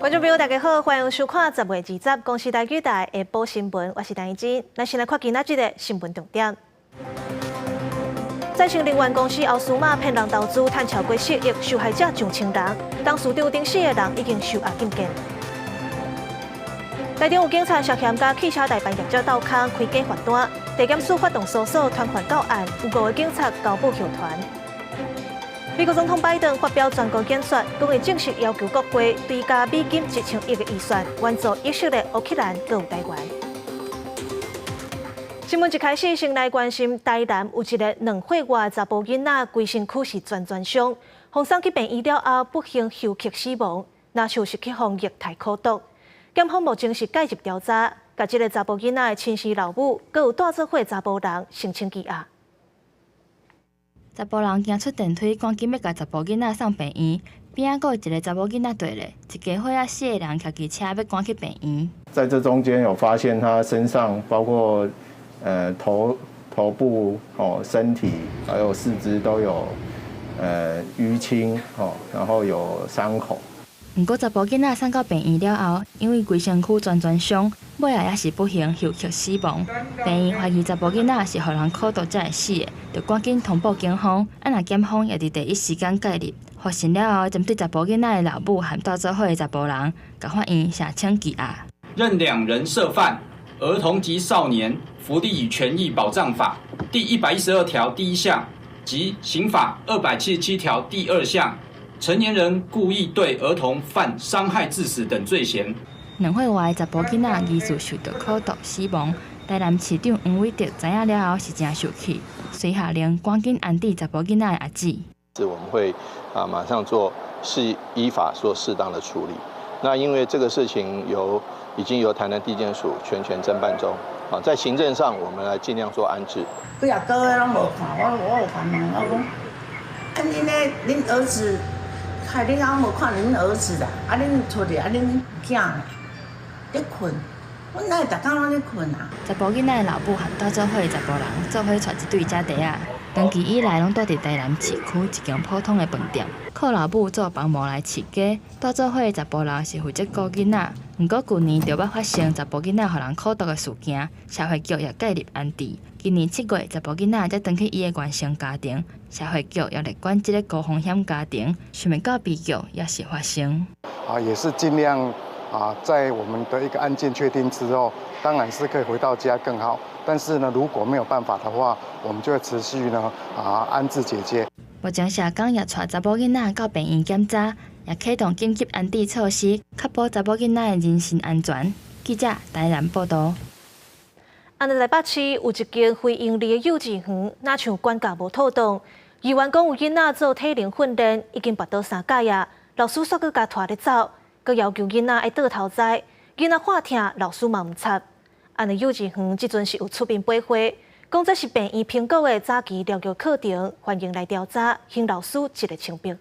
觀眾朋友，大家好，歡迎收看10月20公視台語台下晡新聞，我是陳怡真。咱先來看今仔日的新聞重點。再生能源公司歐斯馬騙人投資，趁超過4億，受害者上千人，董事長等四个人已經受押禁見。台中有警察涉嫌佮汽車代辦業者鬥空開假罰單，地檢署發動搜索傳喚到案，有五個警察交保協團。美國總統拜登發表全國演說，講伊正式要求國會追加美金1000億的預算，援助以色列、烏克蘭閣有台灣。新聞一開始，先來關心台南有一个2歲外查埔囡仔，規身軀是全全傷，予送去病院了後，不幸休克死亡，若像是去予液態苦毒。檢方目前是介入調查，共這个查埔囡仔的親生老母，閣有帶做伙查埔人申請羈押。查埔人行出電梯，趕緊欲共查埔囡仔送病院，邊仔閣有一个查某囡仔綴咧，一家伙仔四个人騎機車欲趕去病院。在這中間有發現他身上包括頭部、哦身體還有四肢都有淤青哦，然後有傷口。毋過查埔囡仔送到病院了後，因為規身軀全全傷，尾仔也是不幸休克死亡。病院懷疑查埔囡仔是予人苦毒才會死的，就趕緊通報警方。啊，若檢方也佇第一時間介入，發現了後，針對查埔囡仔的老母和帶做伙的查埔人，共法院申請羈押。認兩人涉犯《兒童及少年福利與權益保障法》第112條第一項及刑法277條第二項。成年人故意對兒童犯傷害致死等罪嫌。2歲外的查埔囡仔疑似受著苦毒死亡，台南市長黃偉哲知影了後是誠受氣，隨下令趕緊安置查埔囡仔的阿姊。是我們會啊馬上做適依法做適當的處理。那因為這個事情已經由台南地檢署全權偵辦中，啊，在行政上我們來盡量做安置。幾若個月攏無看，我有共問我講，啊恁咧恁兒子，害恁翁無看恁兒子啦，啊恁出去啊恁囝咧睏，阮哪會逐工攏咧睏啊？查埔囡仔的老母和帶做伙的查埔人做伙帶一對遮弟仔，長期以來攏蹛佇台南市區一間普通的飯店，靠老母做幫忙來飼家。帶做伙的查埔人是負責顧囡仔，毋過舊年就捌發生查埔囡仔予人苦毒的事件，社會局也介入安置。今年7月，查埔囡仔才轉去伊的原生家庭，社會局也列管這个高風險家庭，想袂到悲劇也是發生。啊，也是盡量啊，在我們的一個案件確定之後，當然是可以回到家更好。但是呢，如果沒有辦法的話，我們就會持續呢啊安置姐姐。目前社工也帶查某囡仔到病院檢查，也啟動緊急安置措施，確保查某囡仔的人身安全。記者台南報道。按呢台北市有一間非營利的幼稚園，若像管教無妥當，議員講有囡仔做體能訓練，已經跋倒三擺啊，老師煞閣共拖咧走，閣要求囡仔愛倒頭栽，囡仔喊疼，老師嘛毋插。按呢幼稚園這陣是有出面回話，講這是病院評估的早期療育課程，歡迎來調查，還老師一个清白。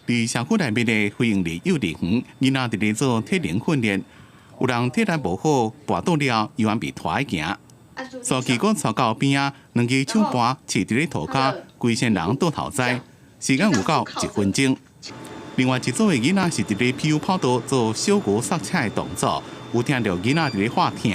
佇社區內面的非營利幼稚園，囡仔佇咧做體能訓練，有人體力無好，跋倒了，猶原被拖去行。數據閣拖到邊仔，兩支手盤飼佇咧塗跤，規身人倒頭栽，時間有夠一分鐘。另外一組的囡仔是佇咧 PU 跑道做小牛剎車的動作，有聽著囡仔佇咧喊疼，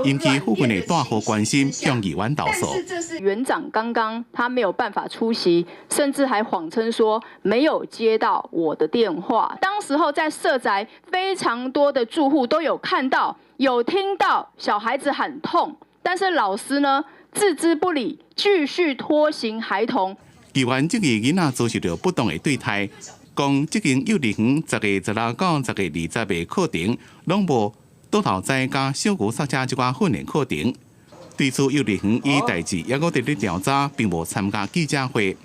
引起附近的大戶關心，向議員投訴。但是這是園長剛剛他沒有辦法出席，甚至還謊稱說沒有接到我的電話。當時候在社宅非常多的住戶都有看到、有聽到小孩子喊痛，但是老師呢置之不理，繼續拖行孩童。議員質疑囡仔遭受著不當的對待。講這間幼稚園10月16到10月20的課程，攏無倒頭栽佮小牛剎車這寡訓練課程。對此，幼稚園以代誌猶閣佇咧調查，並無參加記者會，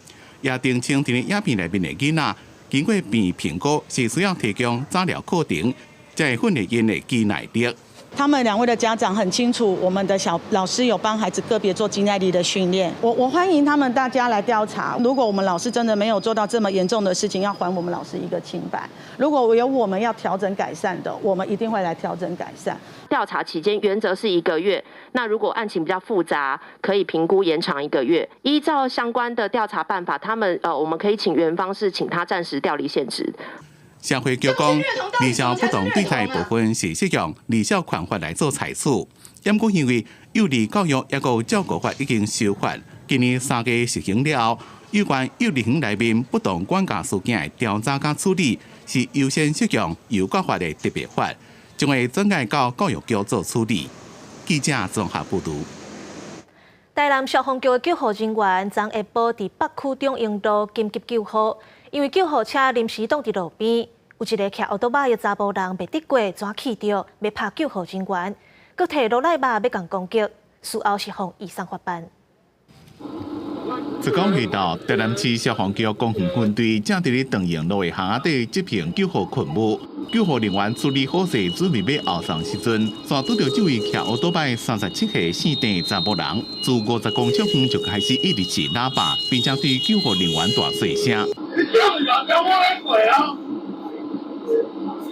也澄清佇咧影片內面的囡仔，經過病院評估是需要提供早療課程，才會訓練𪜶的肌耐力。他們兩位的家長很清楚，我們的小老師有幫孩子個別做肌耐力的訓練。我歡迎他們大家來調查。如果我們老師真的沒有做到這麼嚴重的事情，要還我們老師一個清白。如果有我們要調整改善的，我們一定會來調整改善。調查期間原則是一個月，那如果案情比較複雜，可以評估延長一個月。依照相關的調查辦法，他們我們可以請園方是請他暫時調離現職。社會局講，兒少不當對待部分是適用兒少權法來做裁處。毋過因為幼兒教育抑閣照顧法已經修法，今年3月實行了後，有關幼兒園內面不當管教事件的調查佮處理，是優先適用幼教法的特別法，將會轉介到教育局做處理。記者綜合報導。台南消防局的救護人員昨下晡佇北區中英路緊急救護，因為救護車臨時擋佇路邊，有一個騎歐多擺的查埔人袂得過，怎氣著欲拍救護人員，閣提羅內肉欲共攻擊，事後是予移送法辦。這講回到台南市消防局公園分隊正佇咧長榮路的巷仔底執行救護勤務，救護人員處理好勢，準備欲後送時陣，煞拄著這位騎歐多擺37歲姓鄭查埔人，自50公尺遠就開始一直按喇叭，並且對救護人員大細聲。你叫人叫我來過啊！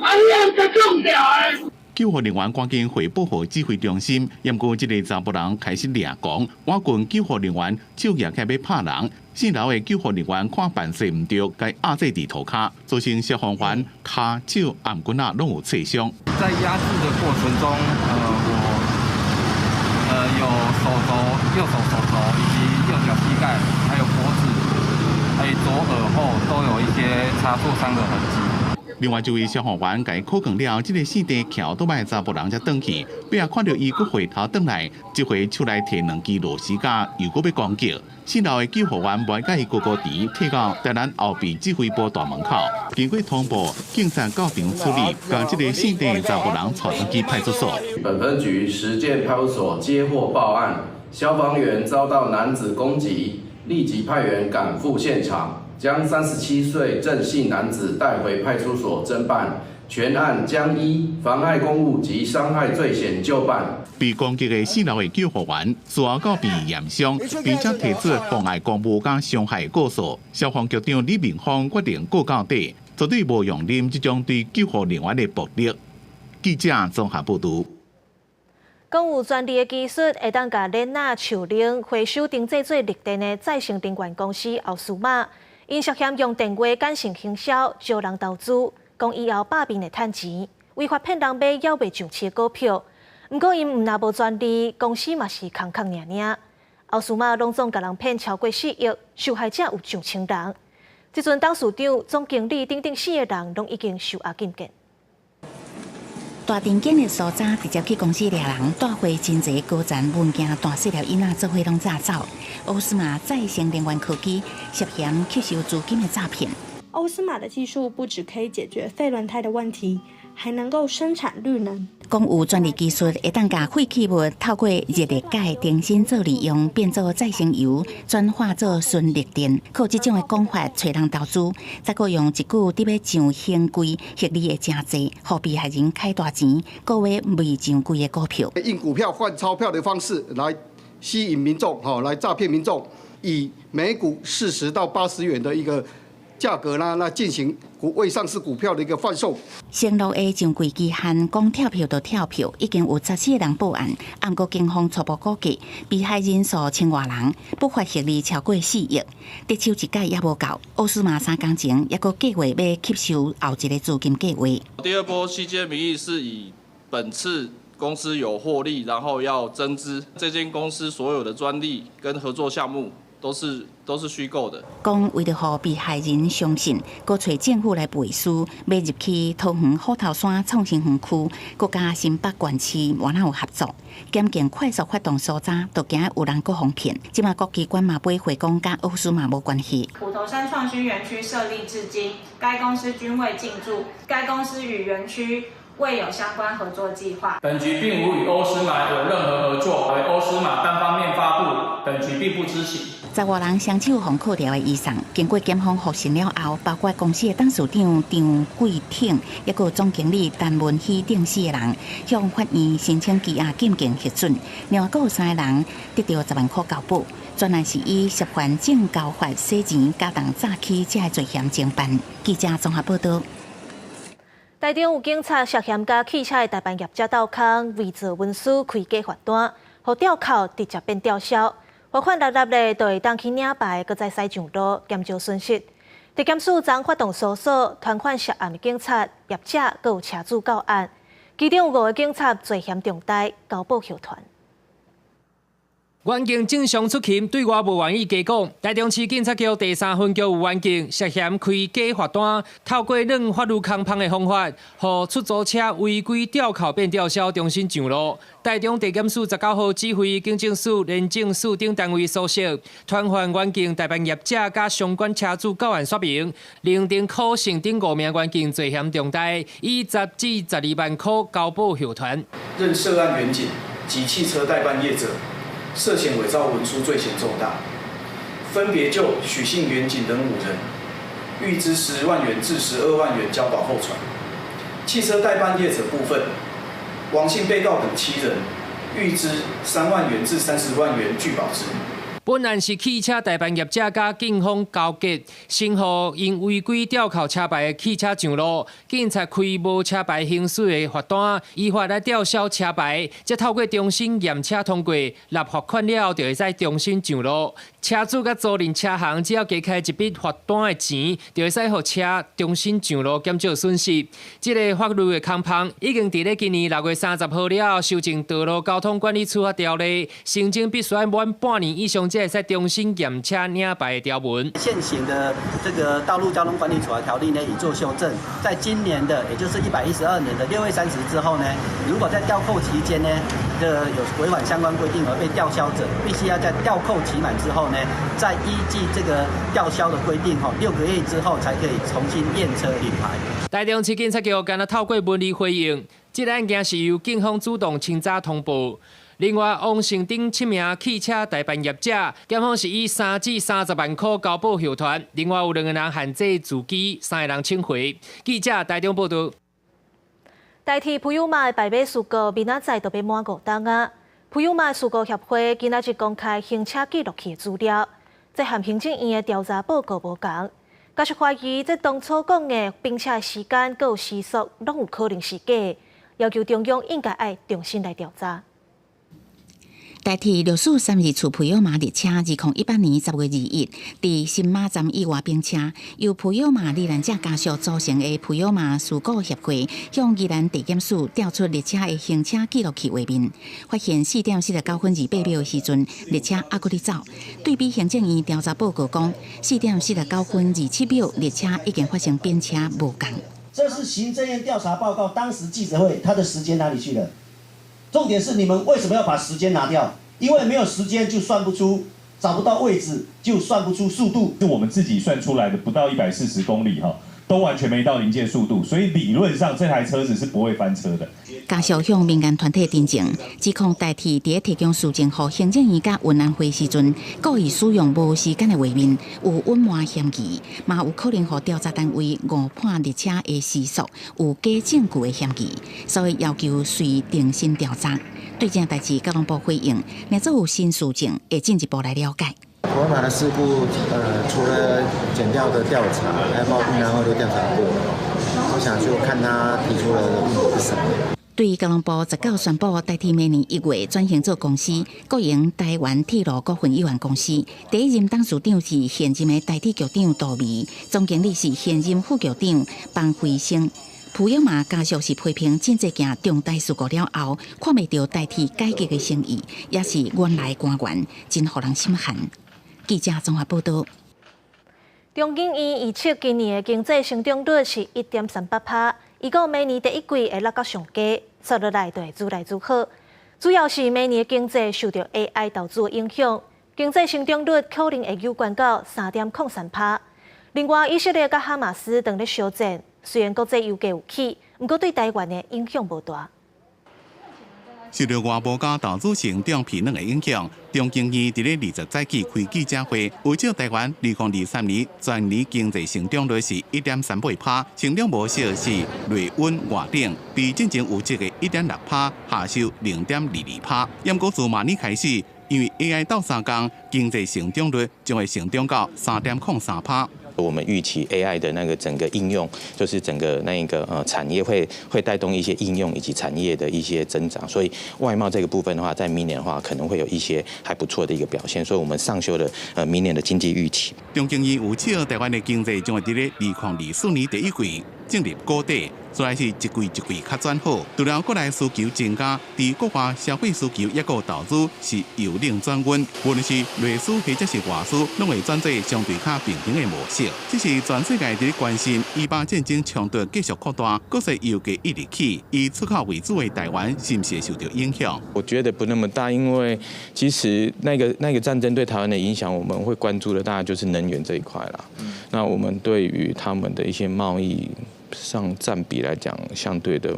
啊，你毋中掉的！救護人員趕緊匯報予指揮中心，毋過這个查埔人開始掠狂，倚近救護人員手舉起欲拍人，四樓的救護人員看辦勢毋對，共壓制佇塗跤，造成消防員跤手頷骨仔攏有挫傷。在壓制的過程中，我有手肘、右手手肘以及右腳膝蓋，還有脖子，還有左耳後都有一些擦挫傷的痕跡。另外一位消防員共扣扛了，這个姓鄭騎歐多擺查埔人才轉去，尾仔看著伊閣回頭轉來，這回手內提兩支螺絲夾，又閣欲攻擊。四樓的救護員無共伊高高提，提到台南後壁指揮部大門口，經過通報，警察到場處理，共這个姓鄭查埔人帶轉去派出所。本分局石澗派出所接獲報案，消防員遭到男子攻擊，立即派員趕赴現場。將37歲鄭姓男子帶回派出所偵辦，全案將依妨礙公務及傷害罪嫌究辦。被攻擊的四樓的救護員，事後到病院驗傷，並且提出妨礙公務佮傷害告訴。消防局長李明峰決定告到底，絕對無容忍這種對救護人員的暴力。記者綜合報導。講有專利的技術，會當共鏈仔、樹奶回收重製做綠電的再生能源公司歐斯瑪。𪜶涉嫌用電話感性行銷招人投資，講以後百倍會趁錢，違法騙人買猶未上市的股票。毋過𪜶毋但無專利，公司嘛是空殼爾爾。歐斯瑪攏總共人騙超過4億，受害者有上千人。這陣董事長、總經理等等四個人攏已經受押禁見。大定間的蘇渣直接去公司掠人，帶回真濟高層文件、大細粒囡仔做伙攏詐走。歐斯瑪再生能源科技涉嫌吸收資金的詐騙。歐斯瑪的技術不只可以解決廢輪胎的問題，還能夠生產綠能。講有專利技術，會當共廢棄物透過熱裂解重新做利用，變做再生油，轉化做純綠電。靠這種的講法揣人投資，再閣用一句佇欲上興櫃獲利會誠濟，予被害人開大錢，購買未上櫃的股票。印股票換鈔票的方式來吸引民眾，吼，來詐騙民眾，以每股40到80元的一個價格呢，來進行股未上市股票的一個販售。承諾的上櫃期限，講跳票就跳票，已經有14個人報案，毋過警方初步估計，被害人數千外人，不法獲利超過4億。得手一屆猶無夠，歐斯瑪3工前猶閣計劃欲吸收後一個資金計劃。第二波吸金名義是以本次公司有獲利，然後要增資，這間公司所有的專利跟合作項目都是虛構的。講為著予被害人相信，閣揣政府來背書，欲入去桃園虎頭山創新園區，閣佮新北縣市原來有合作，檢警快速發動搜查，就驚有人閣予騙。這馬各機關嘛回講，佮歐斯瑪無關係。虎頭山創新園區設立至今，該公司均未進駐，該公司與園區未有相關合作計劃。本局並無與歐斯瑪有任何合作，為歐斯瑪單方面發布，本局並不知情。十外人雙手予銬牢的移送，經過檢方複審了後，包括公司的董事長張貴挺，抑閣總經理陳文喜等四個人，向法院申請羈押禁見核准。另外，閣有三个人得著10萬箍交保，專案是以涉犯證交法洗錢、加重詐欺這个罪嫌偵辦。記者綜合報道。台中有警察涉嫌佮汽車的代辦業者鬥空，偽造文書開假罰單，予吊扣直接變吊銷。罰款六粒咧，就會當去領牌，閣再駛上路，減少損失。地檢署昨發動搜索，傳喚涉案的警察、業者，閣有車主到案。其中有五个警察罪嫌重大，交保候傳。員警正常出勤，對外無願意加講。台中市警察局第三分局有員警涉嫌開假罰單，透過耍法律空縫的方法，予出租車違規吊扣變吊銷，重新上路。台中地檢署19號指揮警政署、廉政署等單位搜索，傳喚員警代辦業者佮相關車主到案說明，認定柯姓等五名員警罪嫌重大，以10至12萬箍交保候傳。認涉案員警及汽車代辦業者涉嫌偽造文書，罪嫌重大，分別就許姓員警等五人，預支10萬元至12萬元交保候傳。汽車代辦業者部分，王姓被告等七人，預支3萬元至30萬元具保支。本案是汽車代辦業者佮警方勾結，先予𪜶違規吊扣車牌的汽車上路，警察開無車牌行駛的罰單，依法來吊銷車牌，再透過重新驗車通過，納罰款了後，就會使重新上路。車主佮租賃車行只要加開一筆罰單的錢，就會使予車重新上路，減少損失。這个法律的空縫已經佇咧今年6月30號了後修正道路交通管理處罰條例，申請必須愛滿半年以上，才會使重新驗車領牌的條文。現行的這個道路交通管理處罰條例呢，已做修正，在今年的，也就是112年的6月30之後呢，如果在吊扣期間呢，這有違反相關規定而被吊銷者，必須要在吊扣期滿之後呢，再依據這個吊銷的規定，6個月之後才可以重新驗車領牌。台中市警察局敢若透過文字回應，這个案件是由警方主動清早通報。另外，王姓等七名汽車代辦業者，檢方是以3至30萬箍交保候傳。另外有兩个人限制自居，三个人請回。記者台中報道。台鐵普悠瑪的敗馬事故，明仔載就欲滿5冬啊！普悠瑪事故協會今仔日公開行車記錄器的資料，這和行政院的調查報告無仝，家屬懷疑這當初講的冰車的時間閣有時速，攏有可能是假的，要求中央應該愛重新來調查。台鐵6432次普悠瑪列車，2018年10月21佇新馬站意外冰車，由普悠瑪罹難者家屬組成的普悠瑪事故協會，向宜蘭地檢署調出列車的行車記錄器畫面，發現4點49分28秒的時陣，列車猶閣咧走。對比行政院調查報告講，4點49分27秒，列車已經發生變車無仝。這是行政院調查報告，當時記者會，他的時間哪裡去了？重點是你們為什麼要把時間拿掉？因為沒有時間就算不出，找不到位置就算不出速度。是我們自己算出來的，不到140公里哈，都完全沒到臨界速度，所以理論上這台車子是不會翻車的。家屬向民間團體陳情，指控台鐵佇提供書證予行政院佮運安會時陣，故意使用無時間的畫面，有隱瞞嫌疑，嘛有可能予調查單位誤判列車的時速，有假證據的嫌疑，所以要求隨重新調查。對這件代誌，交通部回應，若做有新書證，會進一步來了解。普悠瑪的事故，除了檢調的調查，還有包括運安會都調查過了，我想就看他提出來的問題是什麼。對交通部19宣布，台鐵明年1月轉型做公司，國營台灣鐵路股份有限公司。第一任董事長是現任的台鐵局長杜眉，總經理是現任副局長彭輝生。普悠瑪家屬是批評這件重大事故了後，看袂著台鐵改革的誠意，也是原來官員真予人心寒。記者綜合報道。中研院預測今年的經濟成長率是1.38%，預估明年第一季會落到上低，紲落來就會愈來愈好。主要是明年的經濟受著 AI 投資的影響，經濟成長率可能會有懸到3.03%。另外，以色列佮哈馬斯正咧相戰，雖然國際油價有起，毋過對台灣的影響無大。受著外貿佮投資成長疲軟的影響，中經院佇咧20早起開記者會，預測台灣2023年全年經濟成長率是1.38%，成長模式是內穩外頂，比進前預測的1.6%下修0.22%。毋過自明年開始，因為 AI 鬥相共，經濟成長率將會成長到3.03%。我們預期 AI 的那個整個應用，就是整個那一個產業會帶動一些應用以及產業的一些增長，所以外貿這個部分的話，在明年的話可能會有一些還不錯的一個表現，所以我們上修了明年的經濟預期。中經院預測台灣的經濟將會佇咧2024年第一季進入谷底，再來是一季一季較轉好。除了國內需求增加，佇國外消費需求抑閣投資是由冷轉溫，無論是內需或者是外需，攏會轉做相對較平衡的模式。只是全世界佇咧關心以巴戰爭衝突繼續擴大，國際油價一直起，以出口為主的台灣是毋是會受著影響？我覺得不那麼大，因為其實那個戰爭對台灣的影響，我們會關注的大概就是能源這一塊啦。那我們對於他們的一些貿易上佔比來講，相對的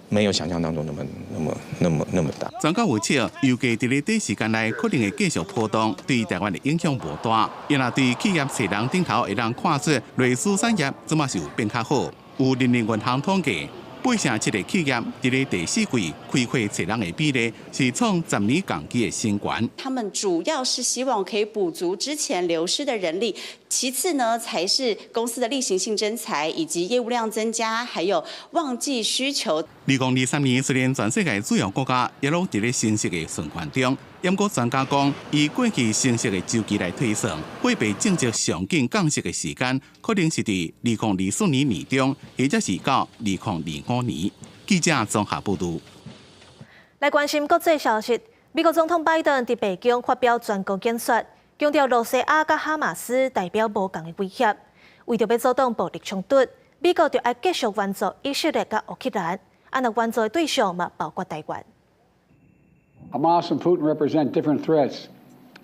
沒有想象當中那麼、那麼、那麼、那麼大。專家預測，油價佇咧短時間內可能會繼續波動，對台灣的影響無大。伊若對企業揣人頂頭會當看出，內需產業這馬是有變較好。有人力銀行統計，8成7的企業佇咧第四季開會揣人的比例是創10年同期的新高。他們主要是希望可以補足之前流失的人力，其次呢才是公司的例行性徵才以及業務量增加，還有旺季需求。2023年雖然全世界主要國家也攏佇咧升息的循環中，毋過專家講，以過去升息的週期來推算，貨幣政策上緊降息的時間，可能是佇2024年年中，或者是到2025年。記者綜合報導。來關心國際消息，美國總統拜登佇白宮發表全國演說，強調羅西亞佮哈馬斯代表無仝的威脅，為著欲阻擋暴力衝突，美國就愛繼續援助以色列佮烏克蘭，啊，若援助的對象嘛包括台灣。 Hamas and Putin represent different threats,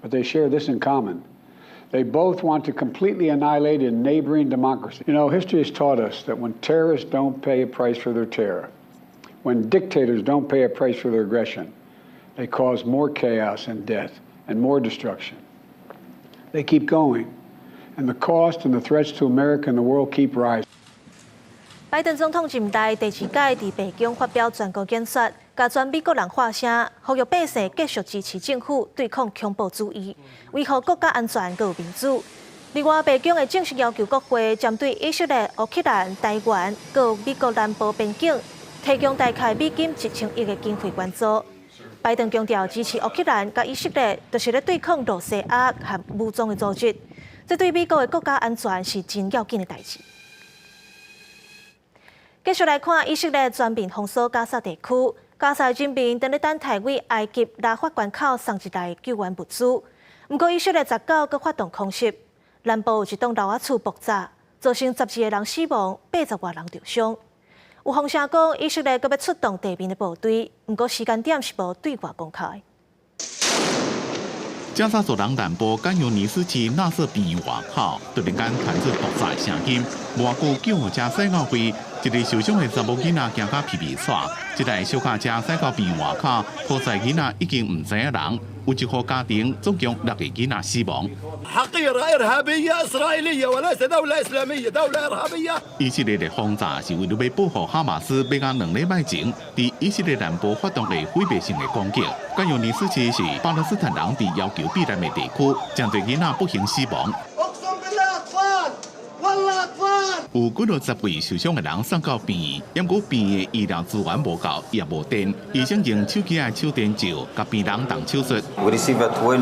but they share this in common. They both want to completely annihilate a neighboring democracy. History has taught us that when terrorists don't pay a price for their terror, when dictators don't pay a price for their aggression, they cause more chaos and death and more destruction. They keep going, and the cost and the threats to America and the world keep rising. 拜登總統任內第二擺佇白宮發表全國演說，共全美國人發聲，呼籲百姓繼續支持政府對抗恐怖主義，維護國家安全佮民主。另外，白宮會正式要求國會針對以色列、烏克蘭、台灣佮美國南部邊境提供大概美金1000億的經費援助。拜登強調支持烏克蘭佮以色列，就是咧對抗羅西亞和武裝的組織，這對美國的國家安全是真要緊的代誌。繼續來看以色列全面封鎖加薩地區，加薩人民正咧等待對埃及拉法關口送入來救援物資。毋過以色列19閣發動空襲，南部有一棟樓仔厝爆炸，造成12個人死亡，80外人受傷。有風聲講，以色列閣欲出動地面的部隊，毋過時間點是無對外公開。加薩走廊南部汗尤尼斯市納瑟病院外口，突然間傳出爆炸聲音，無偌久救護車駛到位，一个受傷的查某囡仔驚甲皮皮掣，這台小卡車駛到病院外口，塗載囡仔已經毋知影人，有一戶家庭總共六個囡仔死亡。 حقيرة إرهابية إسرائيلية وليس دولة إسلامية دولة إرهابية。 以色列的轟炸是為了欲報復哈馬斯，欲佇2禮拜前佇以色列南部發動的毀滅性的攻擊。汗尤尼斯市是巴勒斯坦人佇要求避難的地區，針對囡仔不幸死亡。有幾落十位受傷的人送到病院，毋過病院的醫療資源無夠，也無電，醫生用手機的手電照，共病人動手術。 We received 12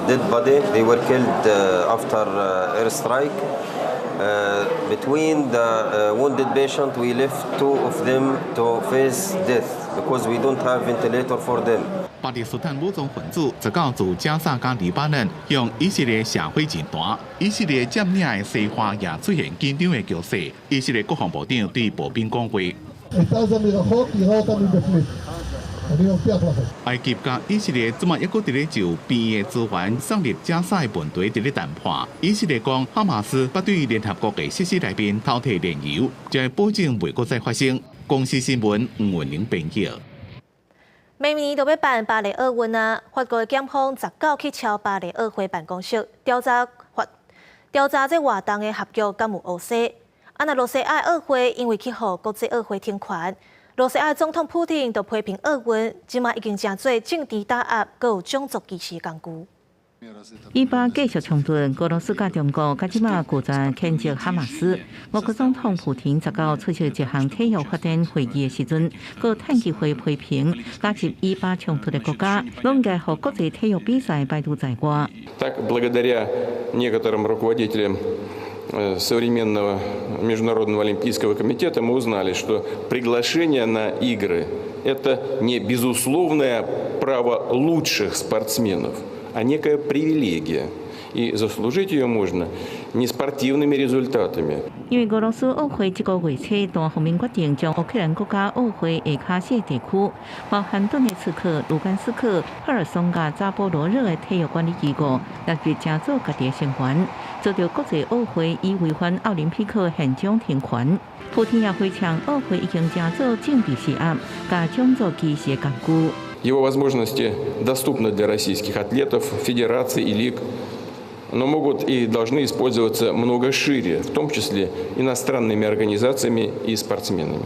dead body. They were killed after airstrike. Between the wounded patient, we left two of them to face death because we don't have ventilator for them. 巴勒斯坦武裝分子19自加薩佮黎巴嫩向以色列射火箭彈，以色列佔領的西岸也出現緊張的局勢。以色列國防部長對步兵講話。埃及佮以色列這馬猶閣佇咧就病院資源送入加薩的問題佇咧談判。以色列講，哈馬斯捌對聯合國的設施內面偷提煉油，就會保證袂閣再發生。公視新聞吳文玲編譯。明年就欲辦巴黎奧運啊！法國的檢方19去敲巴黎奧會辦公室調查法調查這活動的合約敢有烏踅。啊，若羅西亞奧會因為去予國際奧會停權，羅西亞總統普丁就批評奧運，這馬已經成做政治打壓，閣有種族歧視工具。以巴繼續衝突，俄羅斯佮中國佮這馬拒絕譴責哈馬斯。俄國總統普廷19出席一項體育發展會議的時陣，閣趁機會批評加入以巴衝突的國家，攏應該予國際體育比賽排除在外。 Так, благодаря некоторым руководителям современного Международного олимпийского комитета мы узнали, что приглашение на игры – это не безусловное право лучших спортсменов, а некая привилегия. И заслужить ее можно не спортивными результатами. 因為俄羅斯奧會這個月初單方面決定將烏克蘭國家奧會下跤四地區，包含頓涅茨克、盧甘斯克、赫爾松佮扎波羅熱的體育管理機構納入成做家己的成員，遭到國際奧會以違反奧林匹克憲章停權。普丁也回嗆奧會已經成做政治施壓、佮種族歧視的工具。 Его возможности доступны для российских атлетов, федераций и лиг, но могут и должны использоваться много шире, в том числе иностранными организациями и спортсменами.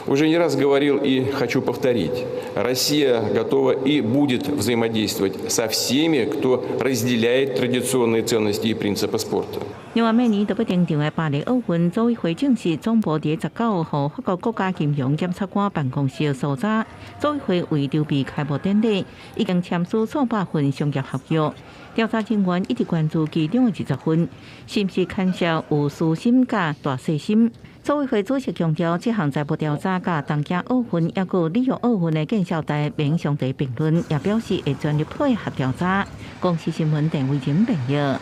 Уже не раз говорил и хочу повторить: Россия готова и будет взаимодействовать со всеми, кто разделяет традиционные ценности и принципы спорта. 另外，明年就欲登場的巴黎奧運組委會證實，總部佇19號法國國家金融檢察官辦公室搜查，組委會為籌備開幕典禮，已經簽署數百份商業合約。調查人員一直關注其中的20份，是毋是牽涉有私心佮大細心。組委會主席強調，這項內部調查佮東京奧運抑閣里約奧運的見效台免相提並論，也表示會全力配合調查。公視新聞鄧慧玲編譯。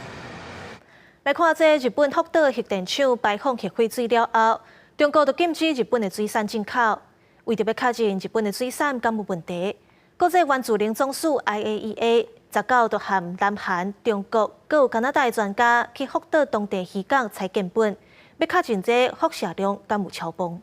來看這日本福島核電廠排放核廢水了後，中國就禁止日本的水產進口。為著欲確認日本的水產敢有問題，國際原子能總署 IAEA 19就和南韓、中國、閣有加拿大的專家去福島當地漁港採樣本，欲確認這輻射量敢有超標。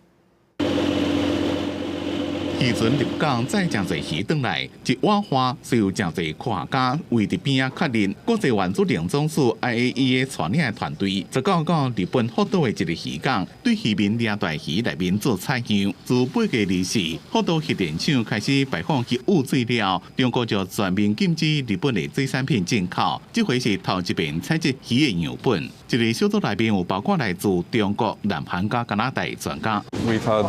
漁船入港載誠濟魚轉來，一碗花就有誠濟科學家圍佇邊仔確認。國際原子能總署 IAEA 帶領的團隊，19到日本福島的一个漁港，對漁民掠大魚內面做採樣。自8月24，福島核電廠開始排放核污水了，中國就全面禁止日本的水產品進口。這回是頭一遍採集魚的樣本。這个小組內面有包括來自中國、南韓佮加拿大的專家。 We've had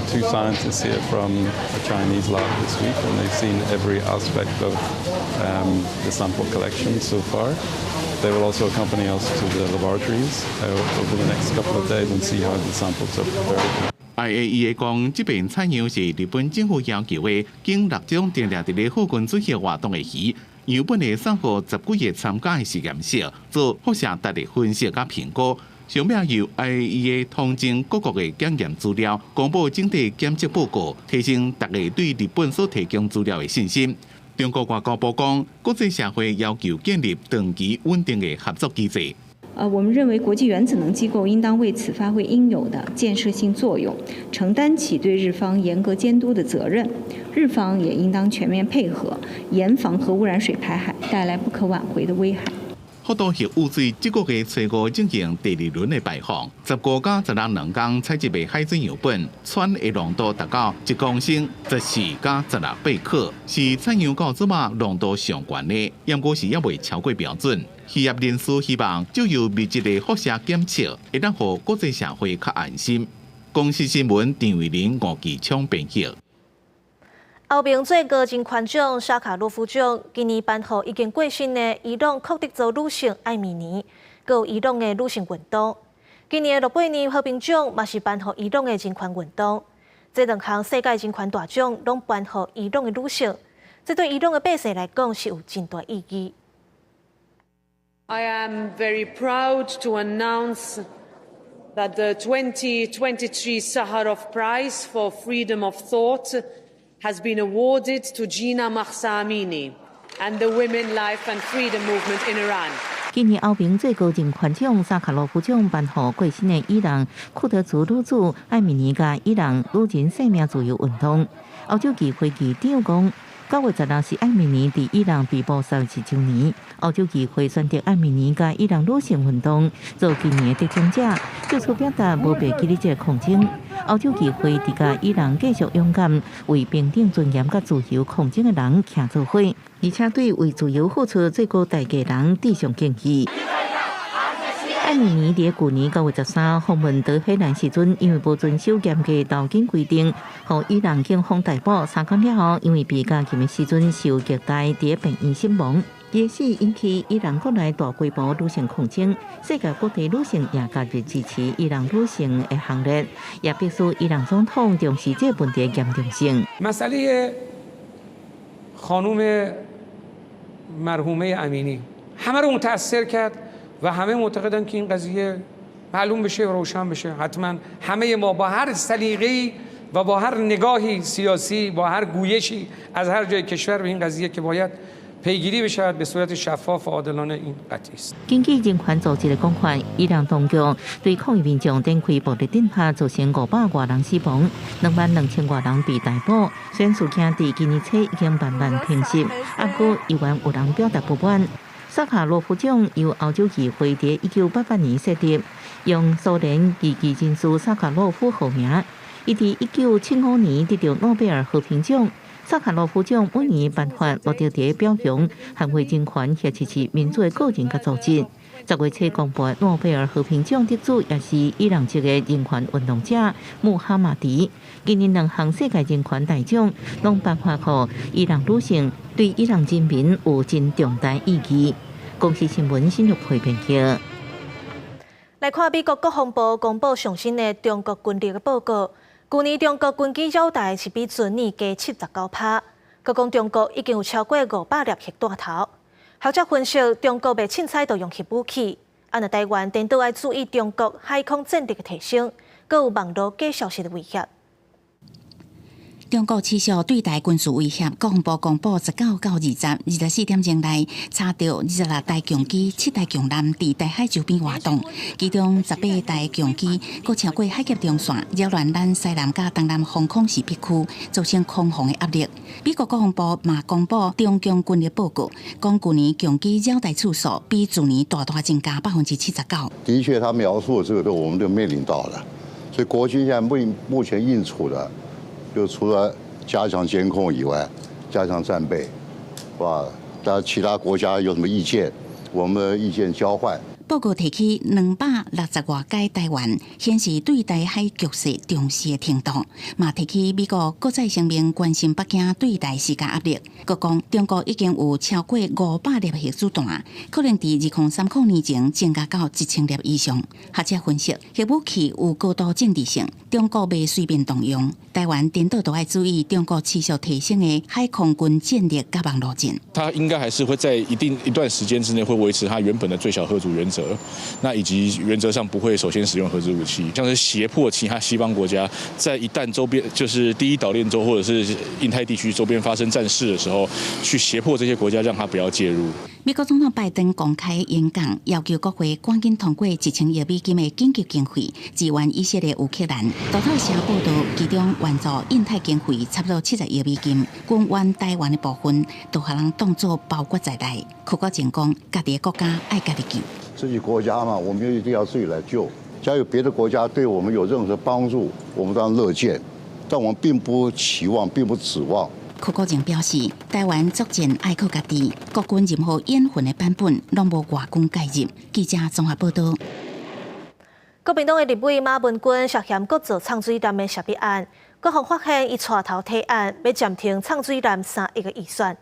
two scientists here from a Chinese lab this week, and they've seen every aspect of the sample collection so far. They will also accompany us to the laboratories over the next couple of days and see how the samples are prepared. IAEA 講，這遍採樣是日本政府要求的，經六種定掠佇咧福根水域活動的魚，樣本會送予十幾个參加的實驗室做輻射值的分析佮評估。上尾由 IAEA 統整各國的檢驗資料，公布整體檢測報告，提升大家對日本所提供資料的信心。中國外交部講，國際社會要求建立長期穩定的合作機制。我們認為國際原子能機構應當為此發揮應有的建設性作用，承擔起對日方嚴格監督的責任。日方也應當全面配合，嚴防核污染水排海帶來不可挽回的危害。福島核污水這個月初五進行第二輪的排放，15加16兩工採集的海水樣本，氚的濃度達到1公升14加16貝克，是採樣到這馬濃度上懸的，毋過是猶未超過標準。漁業人士希望藉由密集的輻射檢測，會當予國際社會較安心。公視新聞陳慧玲、吳繼昌編譯。歐盟最高人權獎沙卡洛夫獎今年頒予已經過身的伊朗庫德族女性艾米尼，閣有伊朗的女性運動。今年的諾貝爾和平獎嘛是頒予伊朗的人權運動。這兩項世界人權大獎攏頒予伊朗的女性，這對伊朗的百姓來講是有真大意義。 I am very proud to announce that the 2023 Sakharov Prize for Freedom of Thought has been awarded to Jina Mahsa Amini and the Women, Life and Freedom movement in Iran. 今年歐盟最高人權獎薩卡羅夫獎頒予過身的伊朗庫德族女子艾米尼佮伊朗女人生命自由運動。歐洲議會議長講， 9月16是艾米尼佇伊朗被捕31週年，歐洲議會選擇艾米尼佮伊朗女性運動做今年的得獎者，藉此表達無袂記得這個抗爭。歐洲議會佇佮伊朗繼續勇敢為平等尊嚴佮自由抗爭的人徛做伙，而且對為自由付出最高代價人致上敬意。艾米尼佇舊年9月13訪問德黑蘭時陣，因為無遵守嚴格投檢規定，予伊朗警方逮捕。3工了後，因為被監禁的時陣受虐待，佇病院死亡。伊死引起伊朗國內大規模女性抗爭，世界各地女性也加入支持伊朗女性的行列，也迫使伊朗總統重視這個問題嚴重性。 مسئله خانم مرحومه امینی همه رو متاثر کرد و همه معتقدن که این قضیه معلوم بشه و روشن بشه. حتما همه ما با هر سلیقه‌ای و با هر نگاهی سیاسی، با هر گویشی از هر جای کشور به این قضیه که باید پیگیری بشود به صورت شفاف و عادلانه، این قطعی است。根據人權組織的講法，伊朗當局對抗議民眾展開暴力鎮壓，造成500外人死亡，22,000外人被逮捕。雖然事件佇今年初已經慢慢平息，不過依然有人表達不滿。薩卡羅夫獎由歐洲議會佇1988年設立，用蘇聯異議人士薩卡羅夫號名。伊佇1975年得到諾貝爾和平獎。薩卡羅夫獎每年頒發，目的佇表揚捍衛人權或支持民主的個人佮組織。10月初公布的諾貝爾和平獎得主，也是伊朗籍的人權運動者穆哈馬迪。今年兩項世界人權大獎攏頒發予伊朗女性，對伊朗人民有真重大意義。公視新聞新玉佩編輯。來看美國國防部公布上新的中國軍力的報告，舊年中國軍機繞台是比前年加79%，閣講中國已經有超過500粒核彈頭。學者分析，中國袂凊彩就用核武器，啊，若台灣顛倒愛注意中國海空戰力的提升，閣有網路假消息的威脅。中國持續對台軍事威脅，國防部公布19到2024點鐘內查著26台強機、7台強艦佇台海周邊活動，其中18台強機閣超過海峽中線，擾亂咱西南佮東南防空識別區，造成空防的壓力。美國國防部嘛公布中共軍力報告，講舊年強機繞台次數比去年大大增加79%。的確，他描述的這個都我們都面臨到了，所以國軍現在目前應處的，就除了加強監控以外，加強戰備，是吧？當然，其他國家有什麼意見，我們意見交換。報告提起260外改台灣，顯示對台海局勢重視的程度。嘛提起美國閣再聲明關心北京對台施加壓力，閣講中國已經有超過500粒核子彈，可能佇2030年前增加到1000粒以上。學者分析，核武器有高度政治性，中國袂隨便動用。台灣顛倒都愛注意中國持續提升的海空軍戰力佮網路戰。它應該還是會在一定一段時間之內，會維持它原本的最小嚇阻原則。那以及原則上不會首先使用核子武器，像是脅迫其他西方國家，在一旦周邊就是第一島鏈州或者是印太地區周邊發生戰事的時候，去脅迫這些國家讓他不要介入。美國總統拜登公開演講，要求國會趕緊通過1000億美金的緊急經費，支援以色列、烏克蘭。路透社報道，其中援助印太經費差不多70億美金，軍援台灣的部分都予人當作包括在內。柯國正講，家己的國家愛家己救。自己國家嘛，我們就一定要自己來救。假如別的國家對我們有任何幫助，我們當然樂見，但我們並不期望，並不指望。柯國正表示，台灣作戰愛靠家己，國軍任何演訓的版本攏無外軍介入。記者綜合報道。國民黨的立委馬文君涉嫌閣造藏水艦的涉筆案，國防發現伊帶頭提案，欲暫停藏水艦3億的預算。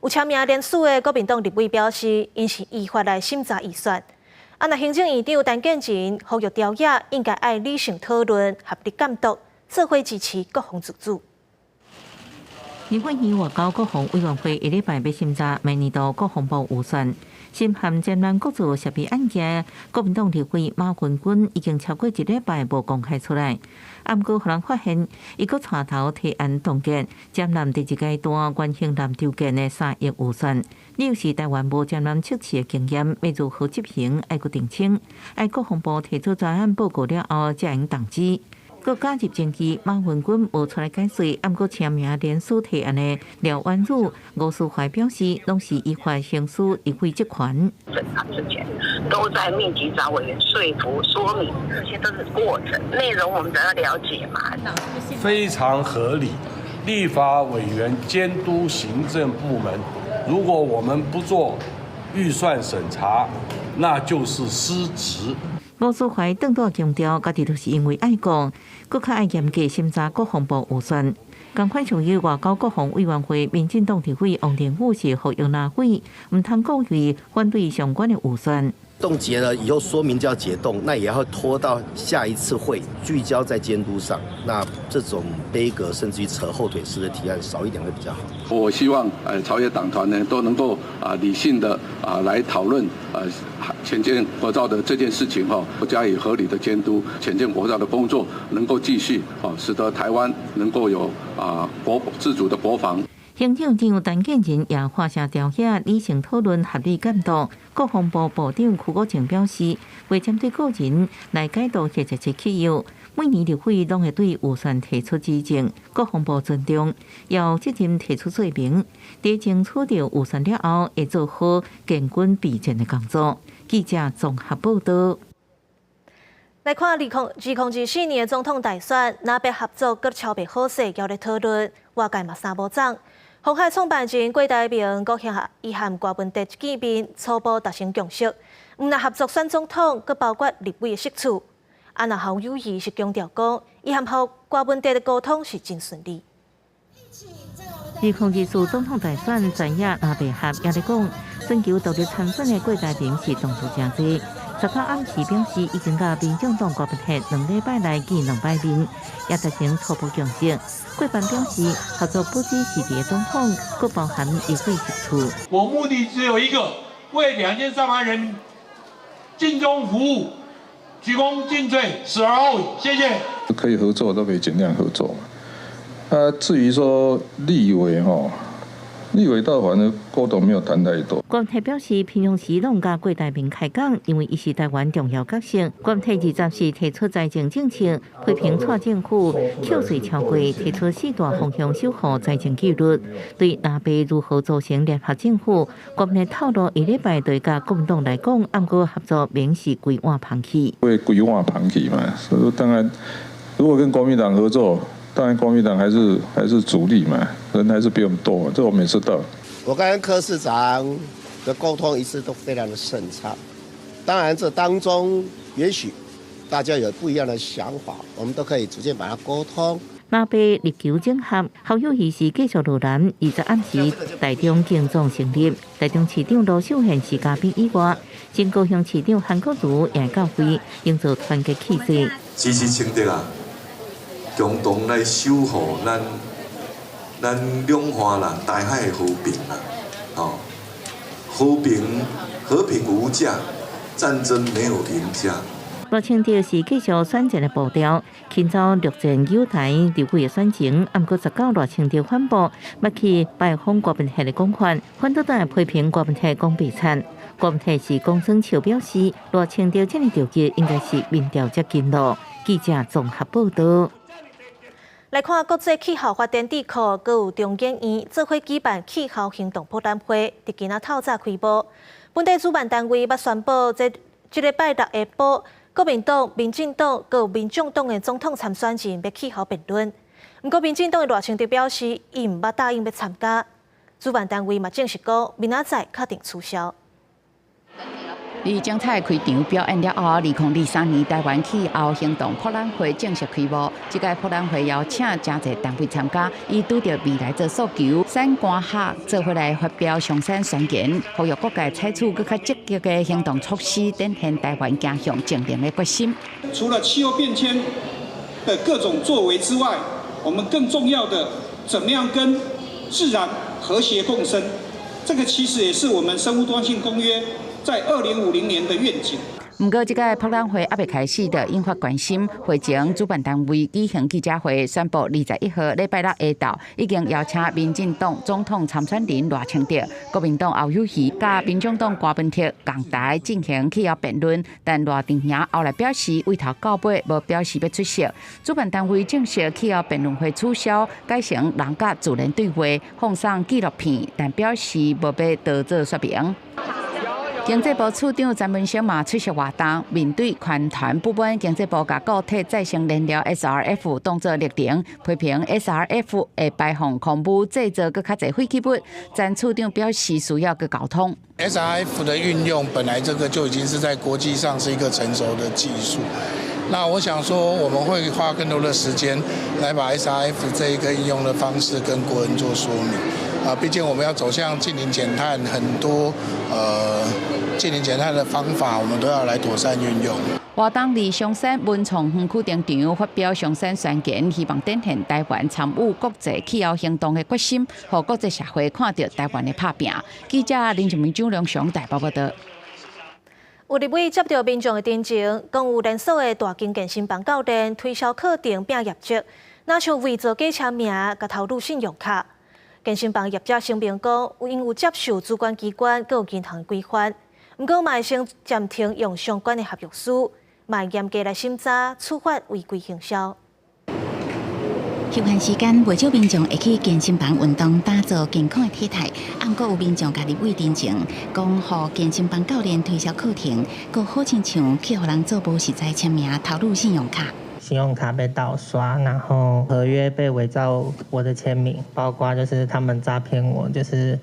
有簽名聯署的國民黨立委表示，𪜶是依法來審查預算。啊，若行政院長陳建仁呼籲朝野應該愛理性討論、合力監督，做伙支持國防自主。立法院外交國防委員會下禮拜欲審查明年度國防部預算，深陷展覽國造設備案件，國民黨立委馬文君已經超過一禮拜無公開出來。毋過，予人發現，伊閣帶頭提案凍結展覽第一階段原型艦籌建的3億預算。理由是台灣無展覽測試的經驗，欲如何執行，愛閣澄清，愛國防部提出專案報告了後，才會用動資。閣加入爭議，馬文君無出來解釋，毋過簽名聯署提案的廖婉汝、吳思懷表示，攏是依法行使立委職權。審查之前都在密集找委員說服說明，這些都是過程，內容我們都要了解嘛。非常合理，立法委員監督行政部門，如果我們不做預算審查，那就是失職。吳思懷轉頭強調，家己就是因為愛國，閣較愛嚴格審查國防部預算。仝款屬於外交國防委員會，民進黨立委王定宇是呼籲藍委，毋通故意反對相關的預算。凍結了以後，說明就要解凍，那也要拖到下一次會聚焦在監督上。那這種杯葛甚至於扯後腿式的提案少一點會比較好。我希望朝野黨團呢都能夠理性的來討論潛艦國造的這件事情哈，加以合理的監督，潛艦國造的工作能夠繼續，使得台灣能夠有國自主的國防。行政長陳建仁也發聲調遐理性討論、合理監督。國防部部長邱國正表示，袂針對個人來解讀或者是契約。每年立委攏會對預算提出指正，國防部尊重，有責任提出說明。佇爭取著預算了後，會做好建軍備戰的工作。記者綜合報道。來看2024年的總統大選，藍白合作閣超袂好勢，猶咧討論，外界嘛三無總。鴻海創辦人郭台銘閣向伊和郭文哲見面，初步達成共識。毋但合作選總統，閣包括立委的席次。啊，若侯友宜是強調講，伊和郭文哲的溝通是真順利。2024總統大選前夜，藍白合也咧講，尋求獨立參選的郭台銘是動作誠濟。19暗時表示，已經佮民眾黨郭文哲2禮拜來見兩擺面，也達成初步共識。郭辦表示，合作不只是佇總統，閣包含立委席次。我目的只有一個，為2300萬人民盡忠服務，鞠躬盡瘁，死而後已。謝謝。可以合作都可以盡量合作嘛。啊，至於說立委吼。立委倒反正溝通沒有談太多。郭台表示，平常時攏佮郭台銘開講，因為伊是台灣重要角色。郭台20是提出財政政策，批評蔡政府扣稅超過，提出四大方向守護財政紀律。對藍白如何組成聯合政府，郭台透露，下禮拜對佮國民黨來講，毋過合作免是規碗捧去。會規碗捧去嘛？所以當然，如果跟國民黨合作，當然國民黨還是主力嘛，人還是比我們多，這我們也知道。我跟柯市長的溝通一直都非常的順暢，當然這當中也許大家有不一樣的想法，我們都可以逐漸把它溝通。藍白力求整合，侯友宜是繼續落藍，20暗時台中競總成立，台中市長盧秀燕是嘉賓以外，新高雄市長韓國瑜也到會，營造團結氣勢。支持清德啊，共同來守護咱兩岸啦，台海的和平啦，哦，和平和平無價，戰爭沒有贏家。賴清德是繼續選戰的步調，輕走陸戰友台立委的選情，毋過19賴清德反駁，捌去拜訪郭文哲的講法，反倒來批評郭文哲講白賊。郭文哲是公孫秋表示，賴清德這麼著急，應該是民調接近咯。記者綜合報道。來看國際氣候發展智庫，閣有中研院做伙舉辦氣候行動博覽會，佇今仔透早開幕。本地主辦單位捌宣布，這禮拜六下晡，國民黨、民進黨閣有民眾黨的總統參選人欲氣候辯論。毋過，民進黨的賴清德表示，伊毋捌答應欲參加。主辦單位嘛證實講，明仔載確定取消。佇精彩開場表演了後，2023年台灣氣候行動博覽會正式開幕。這屆博覽會邀請誠濟單位參加，以拄著未來做訴求，產官學做伙來發表相關宣言，呼籲各界採取閣較積極的行動措施，展現台灣走向淨零的決心。除了氣候變遷的各種作為之外，我們更重要的，怎麼樣跟自然和諧共生？這個其實也是我們生物多樣性公約在2050年的願景。毋過，這個博覽會猶未開始，就引發關心。會前主辦單位舉行記者會，宣布21號禮拜六下晝已經邀請民進黨總統參選人賴清德、國民黨侯友宜佮民眾黨柯文哲仝台進行氣候辯論。但賴陣營後來表示，對頭到尾無表示欲出席。主辦單位證實氣候辯論會取消，改成人佮自然對話，放送紀錄片，但表示無欲多做說明。經濟部次長詹文生嘛出席活動，面對環團不滿，經濟部共固體再生燃料 SRF 當做綠燈，批評 SRF 會排放空污，製造閣較濟廢棄物。詹次長表示需要閣溝通。 SRF 的運用本來這個就已經是在國際上是一個成熟的技術，那我想說我們會花更多的時間來把 SRF 這一個應用的方式跟國人做說明。啊，畢竟我們要走向淨零減碳，很多淨零減碳的方法，我們都要來妥善運用。活動佇松山文創園區登場，發表松山宣言，希望展現台灣參與國際氣候行動的決心，予國際社會看著台灣的拍拚。記者林靜明、張良雄台北報導。有立委接著民眾的陳情，講有連鎖的大型健身房教練推銷課程拚業績，若像偽造假簽名，共偷入信用卡。健身房業者聲明講，𪜶有接受主管機關佮銀行規範，毋過嘛會先暫停用相關的合約書，嘛會嚴格來審查處罰違規行銷。休閒時間，袂少民眾會去健身房運動，打造健康的體態。毋過有民眾共立委陳情，講予健身房教練推銷課程，閣好親像去予人做無實在簽名，偷入信用卡。信用卡被盜刷，然後合約被偽造我的簽名，包括就是他們詐騙我，就是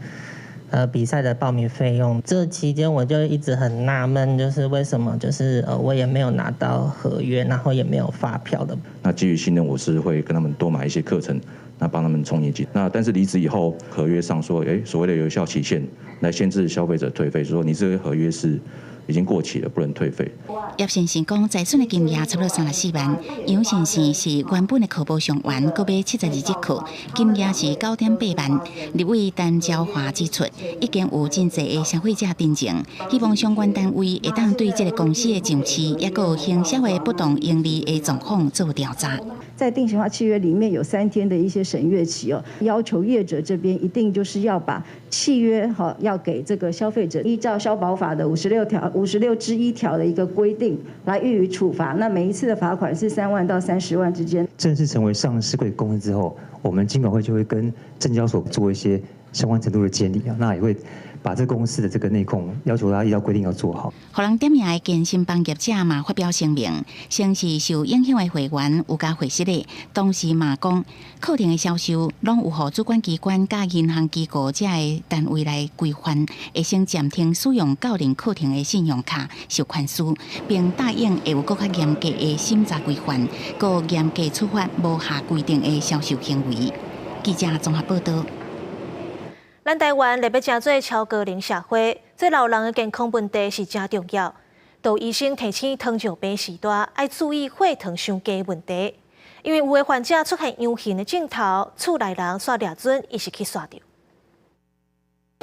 比賽的報名費用。這期間我就一直很納悶，就是為什麼就是我也沒有拿到合約，然後也沒有發票的。那基於信任，我是會跟他們多買一些課程，那幫他們衝業績。那但是離職以後，合約上說，所謂的有效期限來限制消費者退費，說你這個合約是已經過期了，不能退費。葉先生講，財損的金額差不多34萬。楊先生是原本的課無上完，閣買72節課，金額是9.8萬。立委陳昭華指出，已經有真濟的消費者陳情，希望相關單位會當對這个公司的上市，抑閣行銷的不當盈利的狀況做調查。在定型化契約裡面有3天的一些審閱期哦，要求業者這邊一定就是要把契約哈要給這個消費者，依照消保法的56條56之1條的一個規定來予以處罰。那每一次的罰款是3萬到30萬之間。正式成為上市櫃公司之後，我們金管會就會跟證交所做一些相關程度的監理啊，那也會把這公司的這個內控要求他依照規定要做好。予人點名的健身房業者嘛發表聲明，稱是受影響的會員有共回釋的，同時嘛講課程的銷售攏有予主管機關佮銀行機構這个單位來規範，會先暫停使用教練課程的信用卡授權書，並答應會有閣較嚴格的審查規範，閣嚴格處罰無合規定的銷售行為。記者綜合報導。咱台灣欲欲成做超高齡社會，這老人的健康問題是誠重要。有醫生提醒糖尿病序大愛注意血糖傷低問題，因為有的患者出現陽性的症頭，厝內人煞掠準伊是去煞著。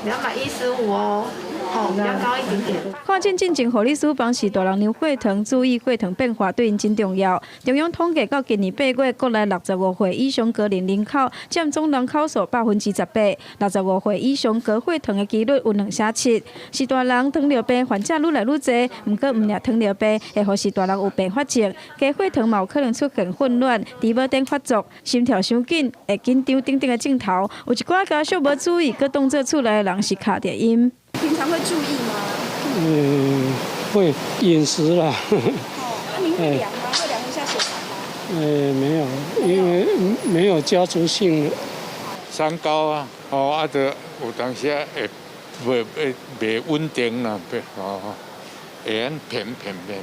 215哦，哦，比較高一點點。看診進前護理師幫序大人量血糖，注意血糖變化對𪜶真重要。中央統計到今年8月，國內65歲以上高齡人口佔總人口數18%，65歲以上高血糖的幾率有2成7。序大人糖尿病患者愈來愈濟，毋過毋但糖尿病會予序大人有併發症，低血糖嘛有可能出現混亂、除毛疹發作、心跳傷緊、會緊張等等的症頭。有一寡家屬無注意，閣當做厝內的人是敲著音。平常會注意嗎？嗯，會飲食啦。哦，那您會量嗎？會量一下血糖嗎？沒有，因為沒有家族性的。三高啊，哦，啊，就有當時會袂會袂穩定啦，哦，會按偏偏偏。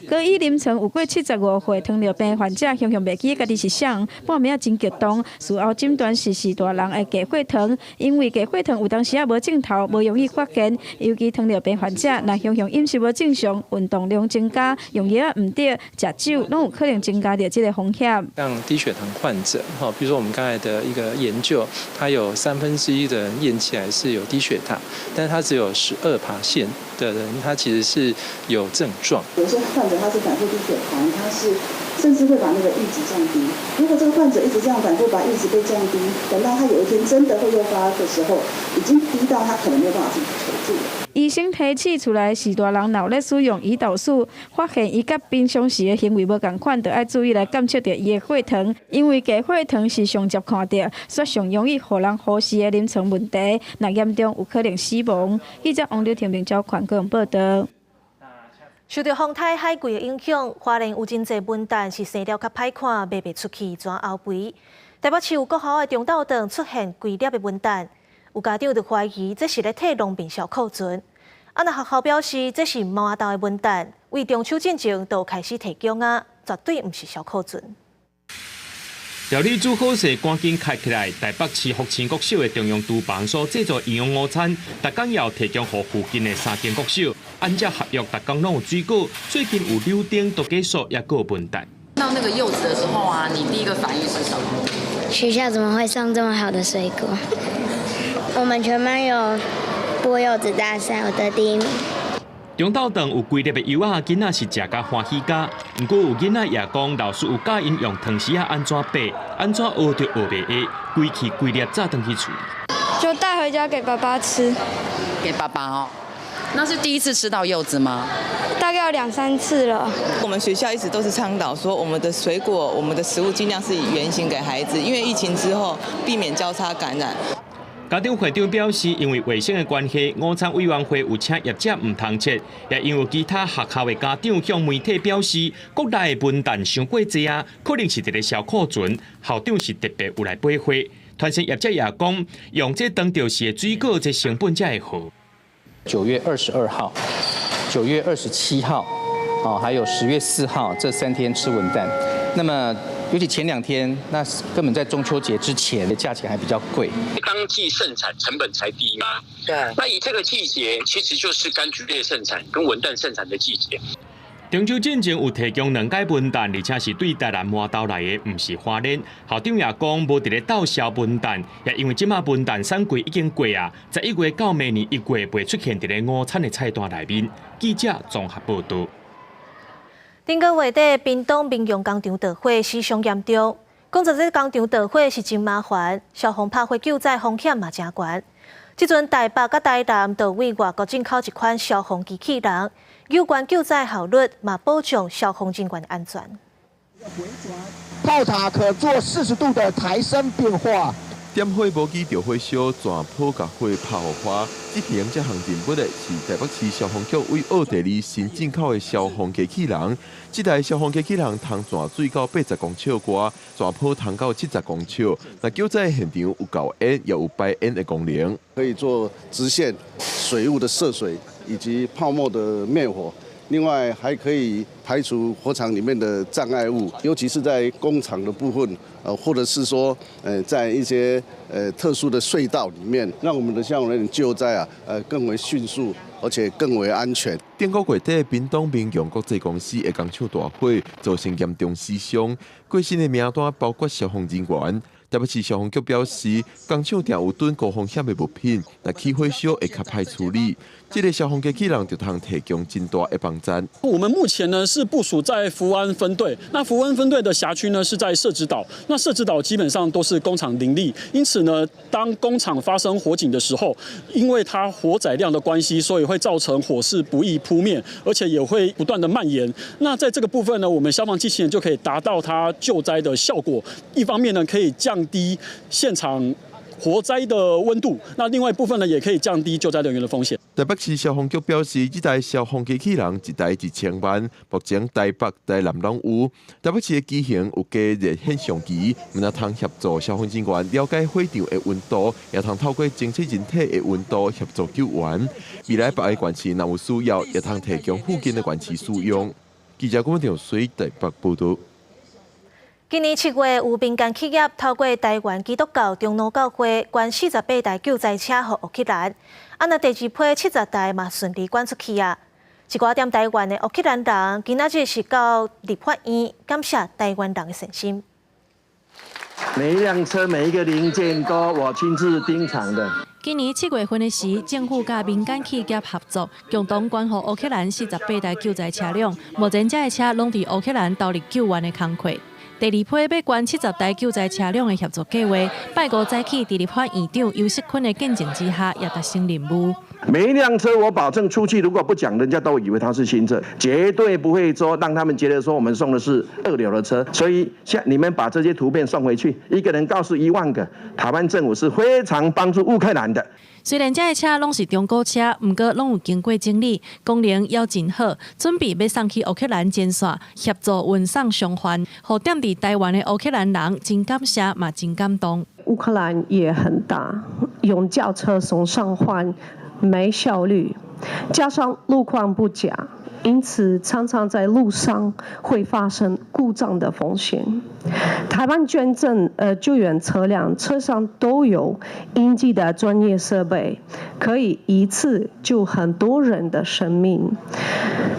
高醫臨床有過75歲糖尿病患者，雄雄袂記得家己是啥，半暝仔真激動，事後診斷是序大人的低血糖，因為低血糖有當時仔無症頭，無容易發現。尤其糖尿病患者，若雄雄飲食無正常，運動量增加，用藥仔毋對，食酒，攏有可能增加著這个風險。像低血糖患者，哈，比如說我們剛才的一個研究，他有1/3的人驗起來是有低血糖，但是他只有12%。的人，他其實是有症狀。有些患者他是反覆低血糖，他是甚至會把那個閾值降低。如果這個患者一直這樣反覆把閾值被降低，等到他有一天真的會誘發的時候，已經低到他可能沒有辦法自己求助了。醫生提醒厝內序大人若有咧使用胰島素，發現伊佮平常時的行為無仝款，就愛注意來監測著伊的血糖，因為低血糖是上捷看著，煞上容易予人忽視的臨床問題，若嚴重有可能死亡。記者王劉婷明交款個人報道。受著風颱海葵的影響，花蓮有真濟文旦是生了較歹看，賣袂出去，怎後肥？台北市有國校的中晝頓出現規粒的文旦，有家長就懷疑這是咧替農民銷庫存。啊，若學校表示這是麻豆的文旦，為中秋進前就開始提供啊，絕對毋是銷庫存。料理煮好勢，趕緊開起來。台北市福清國小的中央廚房所製作營養午餐，逐工要提供予附近的三間國小。按照合約，逐工攏有水果。最近有柳丁、杜家素，也閣有文旦。到那個柚子的時候啊，你第一個反應是什麼？學校怎麼會送這麼好的水果？我們全班有剝柚子大賽，我得第一名。中晝頓有規粒的柚仔，囡仔是食甲歡喜甲。毋過有囡仔也講，老師有教𪜶用湯匙仔按怎掰，按怎學就學袂會，規氣規粒炸轉去厝。就帶回家給爸爸吃。給爸爸哦。那是第一次吃到柚子嗎？大概有兩三次了。我們學校一直都是倡導說，我們的水果、我們的食物盡量是以原型給孩子，因為疫情之後避免交叉感染。家長會長表示，因為衛生的關係，午餐委員會有請業者毋通切，也因為其他學校的家長向媒體表示，國內的文旦傷過濟啊，可能是佇咧銷庫存。校長是特別有來備貨，團體業者也講，用這當著時的水果，這成本才會好。9月22號、9月27號，哦，還有10月4號這3天吃文旦。那麼，尤其前2天，那根本在中秋節之前的價錢還比較貴。當季盛產，成本才低嗎？對。那以這個季節，其實就是柑橘類盛產跟文旦盛產的季節。中秋進前有提供兩擺文旦，而且是對台南麻豆來的，毋是花蓮。校長也講，無佇咧鬥銷文旦，也因為這馬文旦產季已經過啊，11月到明年1月袂出現佇咧午餐的菜單內面。記者綜合報道。頂個月底，屏東民雄工廠著火，死傷嚴重。講實在，工廠著火是真麻煩，消防拍火救災風險嘛誠懸。這陣台北佮台南都對外國進口一款消防機器人，有關救災效率，嘛保障消防人員的安全。炮塔可做40度的抬升變化。點火無機著火燒，全炮共火拍予花。執行這項任務的是台北市消防局對奧地利新進口的消防機器人。這台消防機器人通鑽水到80公尺外，鑽炮通到70公尺。若救災現場有救煙，也有排煙的功能，可以做直線水霧的射水以及泡沫的滅火。另外還可以排除火場裡面的障礙物，尤其是在工廠的部分，或者是說，在一些特殊的隧道裡面，讓我們的消防人員救災啊，更為迅速，而且更為安全。頂個月底，屏東民雄國際公司的工廠大火，造成嚴重死傷。過身的名單包括消防人員。台北市消防局表示，工廠定有囤高風險的物品，若起火燒會較歹處理。這個消防機器人就通提供真大的幫助。我們目前呢是部署在福安分隊，那福安分隊的轄區呢是在社子島，那社子島基本上都是工廠林立，因此呢，當工廠發生火警的時候，因為它火載量的關係，所以會造成火勢不易撲滅，而且也會不斷的蔓延。那在這個部分呢，我們消防機器人就可以達到它救災的效果。一方面呢，可以降低現場火災的溫度，那另外一部分呢，也可以降低救災人員的風險。台北市消防局表示，這台消防機器人一台1000萬，目前台北、台南攏有。台北市的機型有加熱顯像機，毋但通協助消防人員了解火場的溫度，也通透過偵測人體的溫度協助救援。未來別个縣市若有需要，也通提供附近的縣市使用。記者郭文水台北報道。今年7月，有民間企業透過台灣基督教長老教會捐48台救災車予烏克蘭，啊，若第二批70台嘛順利捐出去啊。一寡踮台灣的烏克蘭人，今仔日是到立法院感謝台灣人的善心。每一輛車每一個零件都我親自盯場的。今年7月份的時，政府佮民間企業合作，共同捐予烏克蘭48台救災車輛，目前這个車攏佇烏克蘭投入救援的工課。第二批欲捐70台救災車輛的協助計劃，拜五早起，佇立法院長游錫堃的見證之下，也達成任務。每一輛車，我保證出去，如果不講，人家都以為它是新車，絕對不會說讓他們覺得說我們送的是二流的車。所以，像你們把這些圖片送回去，一個人告訴1萬個，台灣政府是非常幫助烏克蘭的。雖然這个車攏是中古車，毋過攏有經過整理，功能猶真好，準備欲送去烏克蘭前線協助運送傷患，予踮佇台灣的烏克蘭人真感謝嘛，真感動。烏克蘭也很大，用轎車送傷患沒效率，加上路況不佳，因此常常在路上會發生故障的風險。台灣捐贈救援車輛，車上都有應急的專業設備，可以一次救很多人的生命。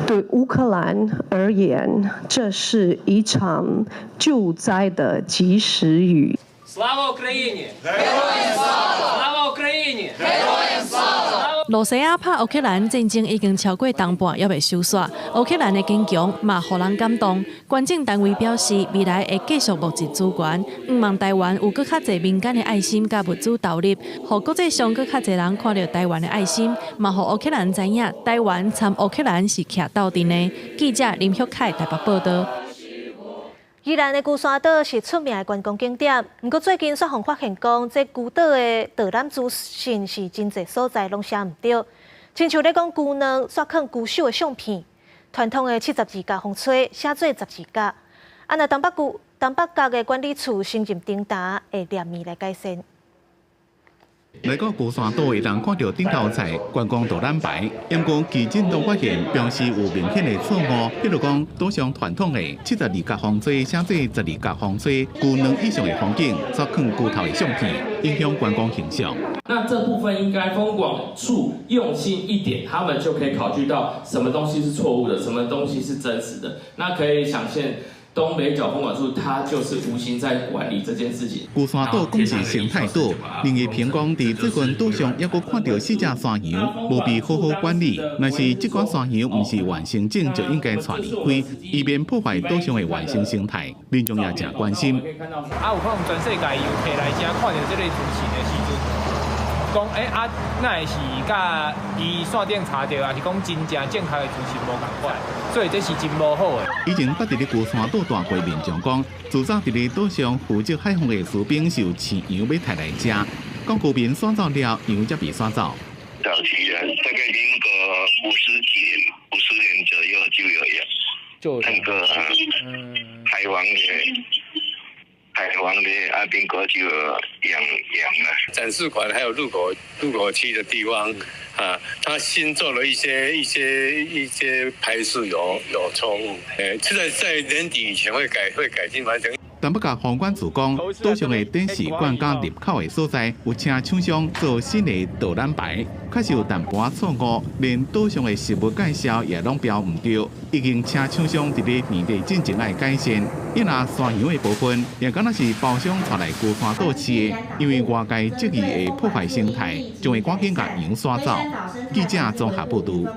對烏克蘭而言，這是一場救災的及時雨。 Слава Україні! Героям слава! Слава Україні! Героям слава! 露西亞拍烏克蘭戰爭已經超過冬半，猶未收煞。烏克蘭的堅強嘛，予人感動。捐贈單位表示，未來會繼續募集資源，向望台灣有閣較濟民間的愛心佮物資投入，予國際上閣較濟人看著台灣的愛心，嘛予烏克蘭知影台灣參烏克蘭是徛鬥陣的。記者林旭凱台北報道。宜蘭的龜山島是出名的觀光景點，毋過最近煞予發現講，這龜島的導覽資訊是真濟所在攏寫毋著，親像咧講龜卵煞囥龜首的相片，傳統的七十二家風吹寫做十字架，啊若東北角的管理處承認丁達會連綿來改善。來到龜山島會當看著頂頭菜觀光導覽牌，毋過記者都發現標示有明顯的錯誤，比如講島上傳統的七十二角風吹寫做十二角風吹，龜卵以上的風景，煞囥龜頭的相片，影響觀光形象。那這部分應該風管處用心一點，他們就可以考慮到什麼東西是錯誤的，什麼東西是真實的。那可以想見，東北角風管處，它就是無心在管理這件事情。龜山島講是生態島，林義平講，佇最近島上猶閣看著四隻山羊，無被好好管理。若是這款山羊毋是原生種，就應該帶離開，以免破壞島上的原生生態。民眾也誠關心。啊，有可能全世界遊客來遮看著這个資訊的時陣，講啊，哪會是佮伊線頂查著，抑是講真正正確的資訊無仝款，所以這是真無好的。以前捌佇咧龜山島蹛過民眾講，自早佇咧島上負責海防的士兵是有飼羊欲刣來食，講居民趕走了，羊才被趕走。早期的大概民國50幾年、50年左右就有養，就那個海防的阿兵哥就養了。展示館還有入口區的地方啊，他新做了一些牌示有錯誤，誒，在年底以前會改進完成。東北角房管處講，島上的展示館佮入口的所在有請廠商做新的導覽牌，確實有淡薄仔錯誤，連島上的食物介紹也攏標毋著，已經請廠商佇咧年底進前愛改善。伊若山羊的部分，也敢若是包商帶來龜山島飼的，因為外界質疑會破壞生態，將會趕緊共羊趕走。記者綜合報導。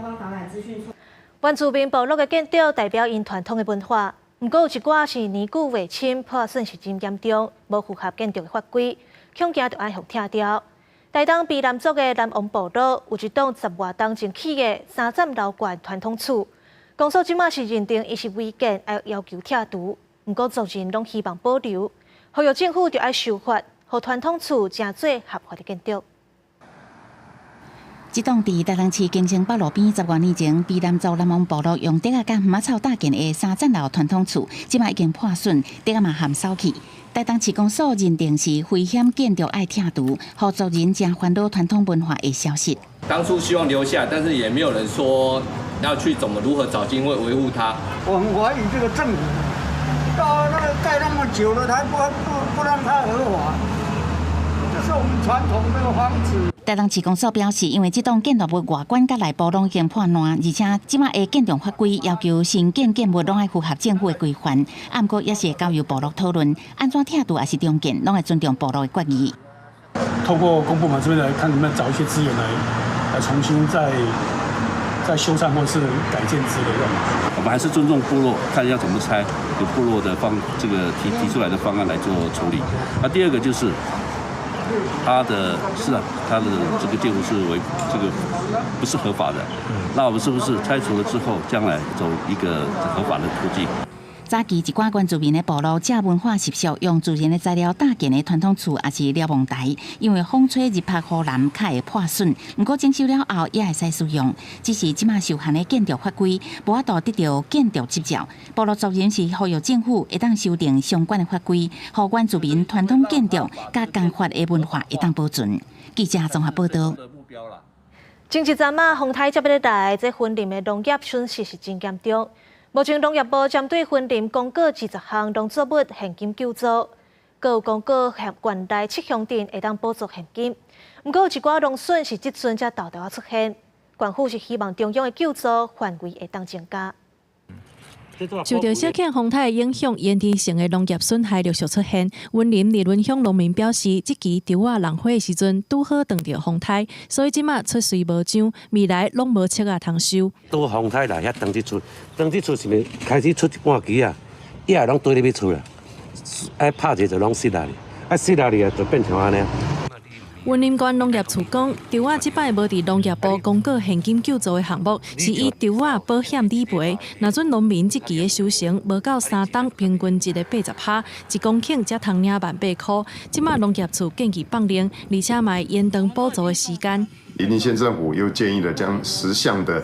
原住民部落的建築代表𪜶傳統的文化。毋過有一寡是年久未深，破損是真嚴重，無符合建築的法規，恐驚著愛予拆掉。台東卑南族的南王部落有一棟十外冬前起的三層樓懸傳統厝，公所這馬是認定伊是違建，愛要求拆除。毋過族人攏希望保留，呼籲政府著愛修法，予傳統厝成做合法的建築。這棟佇台東市更生北路邊十外年前，卑南族南王部落用竹仔佮魚仔草搭建的三層樓傳統厝，這馬已經破損，竹仔嘛含掃去。台東市公所認定是危險建築愛拆除，予族人誠煩惱傳統文化會消失。當初希望留下，但是也沒有人說要去怎麼如何找機會維護它。我很懷疑這個政府，到那個蓋那麼久了，他不讓它合法，這是我們傳統那個房子。台東市公所表示，因為這棟建築物外觀佮內部攏已經破爛，而且這馬的建築法規要求新建建物攏愛符合政府的規範，啊，毋過也是會交由部落討論，按怎拆除抑是重建，攏會尊重部落的決議。透過公部門這邊來看，能不能找一些資源來重新再修繕或是改建之類的。我們還是尊重部落，看要怎麼拆，由部落的方這個提出來的方案來做處理。那第二個就是，他的是啊，他的這個建築是違這個不是合法的。那我們是不是拆除了之後，將來走一個合法的途徑？早期一寡原住民的部落，藉文化習俗，用自然的材料搭建的傳統厝，抑是瞭望台，因為風吹日曬雨淋，較會破損。毋過整修了後，也會使使用。只是這馬受限的建築法規，無法度得著建築執照。部落族人是呼籲政府會當修訂相關的法規，予原住民傳統建築佮工法的文化會當保存。記者綜合報道。前一陣仔風颱才欲來，這雲林的農業損失是真嚴重。目前農業部針對雲林公告20項農作物現金救助，閣有公告縣內七鄉鎮會當補助現金。毋過有一寡農損是這陣才沓沓仔出現，縣府是希望中央的救助範圍會當增加。受著小犬風颱的影響，延長性的農業損害陸續出現。雲林二崙鄉農民表示，這期稻仔落花的時陣拄好撞著風颱，所以這馬出穗無長，未來攏無粟仔通收。拄風颱來遐當這出，當這出是毋開始出一半期啊，葉攏堆入去厝啦，愛拍者就攏死落去，啊死落去啊就變成按呢。雲林縣農業處講，稻仔這擺無佇農業部公告現金救助的項目，是以稻仔保險理賠。若準農民這期的收成無夠3冬平均值的80%，1公頃才通領18,000箍。這馬農業處建議放冗，而且嘛會延長補助的時間。雲林縣政府又建議了將10項的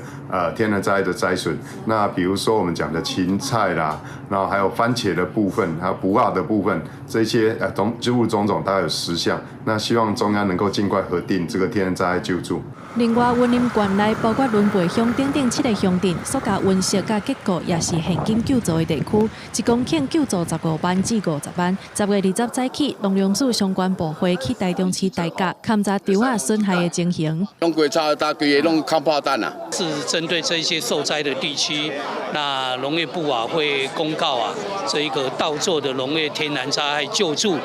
天然災害的災損，那比如說我們講的芹菜啦，然後還有番茄的部分，還有不辣的部分，這些種植物種種大概有10項。那希望中央能夠盡快核定這個天然災害救助。另外，雲林縣內包括崙背鄉等等七个鄉鎮，塑膠溫室佮結構也是現金救助的地區，1公頃救助15萬至50萬。10月20早起，農糧署相關部會去台中市大甲勘察稻仔損害的情形。攏規差大規个攏空破蛋啊！是針對這些受災的地區，那農業部啊會公告啊，這一個稻作的農業天然災害救助。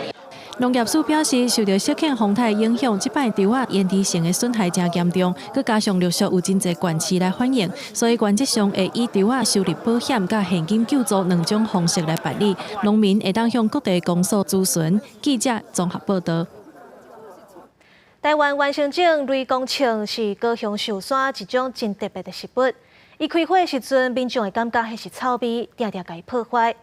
農業署表示，受著小犬風颱影響，這擺稻仔延遲性的損害誠嚴重，閣加上陸續有真濟縣市來反映，所以原則上會以稻仔收入保險佮現金救助兩種方式來辦理。農民會當向各地公所諮詢。記者綜合報道。台灣原生種雷公銃是高雄壽山一種真特別的食物。伊開花的時陣，民眾會感覺彼是臭味，定定共伊破壞。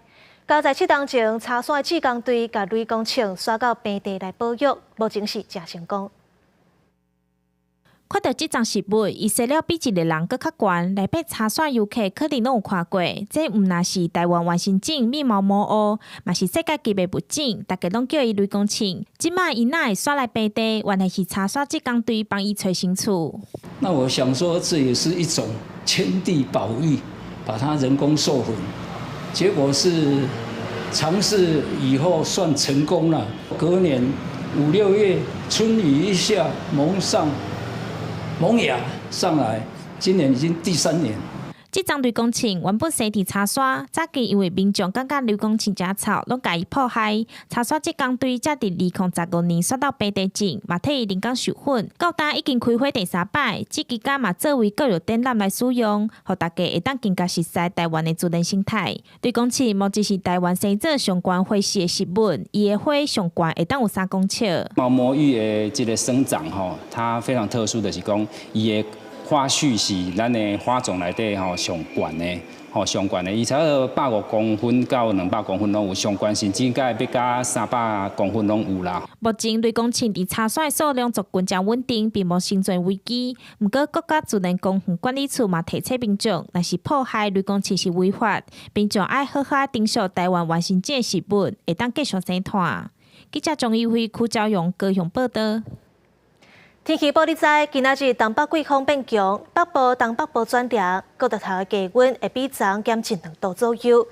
交在七冬前，柴山的志工隊共雷公銃徙到平地來保育，目前是誠成功。看著這叢植物，伊生了比一个人閣較懸。來爬柴山遊客可能攏有看過，這毋但是台灣原生種密毛魔芋，嘛是世界級的物種，大家攏叫伊雷公銃。這馬伊哪會徙來平地，原來是柴山志工隊幫伊揣新厝。那我想說，這也是一種遷地保育，把它人工授粉，結果是嘗試以後算成功了。隔年五六月春雨一下，萌上萌芽上來，今年已經第三年。這叢雷公銃原本生佇柴山，早期因為民眾感覺雷公銃誠臭，攏共伊破壞。柴山志工隊才佇2015年徙到平地種，嘛替伊人工授粉。到今已經開花第三擺，這期間嘛作為教育展覽來使用，予大家會當更加熟悉台灣的自然生態。雷公銃目前是台灣生做上懸花序的植物，伊的花上懸會當有3公尺。毛魔芋的這個生長吼，它非常特殊，就是講伊的花序是咱的花叢內底吼上懸的，吼上懸的，伊差不多150公分到200公分攏有，上懸甚至閣欲到300公分攏有啦。目前雷公銃佇柴山的數量族群誠穩定，並無生存危機。毋過國家自然公園管理處嘛提醒民眾，若是破壞雷公銃是違法，民眾愛好好珍惜台灣原生種的植物，會當繼續生湠。記者張怡輝、柯昭勇高雄報道。天氣報你知，今仔日東北季風變強，北部、東北部轉涼，各地頭的低溫會比昨減一兩度左右。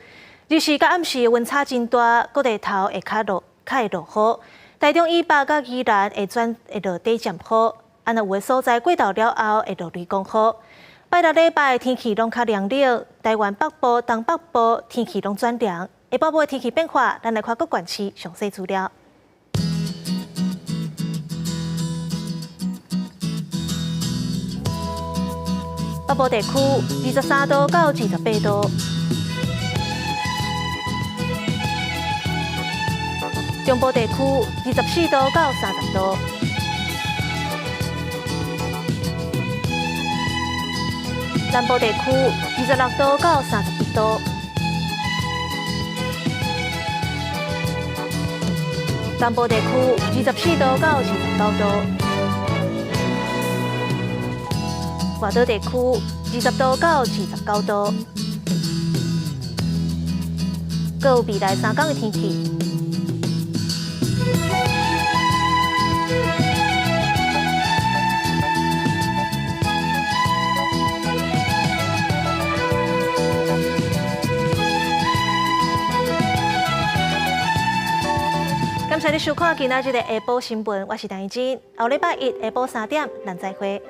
日時佮暗時溫差真大，各地頭會較落，較會落雨。台中以北佮宜蘭會轉會落短暫雨，啊若有的所在過晝了後會落雷公雨。拜六禮拜天氣攏較涼冷，台灣北部、東北部天氣攏轉涼。下晡晡的天氣變化，咱來看各縣市詳細資料。北部地區23度到28度，中部地區24度到30度，南部地區26度到31度，東部地區24度到29度，外島地區20度到29度。閣有未來3工的天氣。感謝你收看今仔日的下晡新聞，我是陳怡真。後禮拜一下晡3點，咱再會。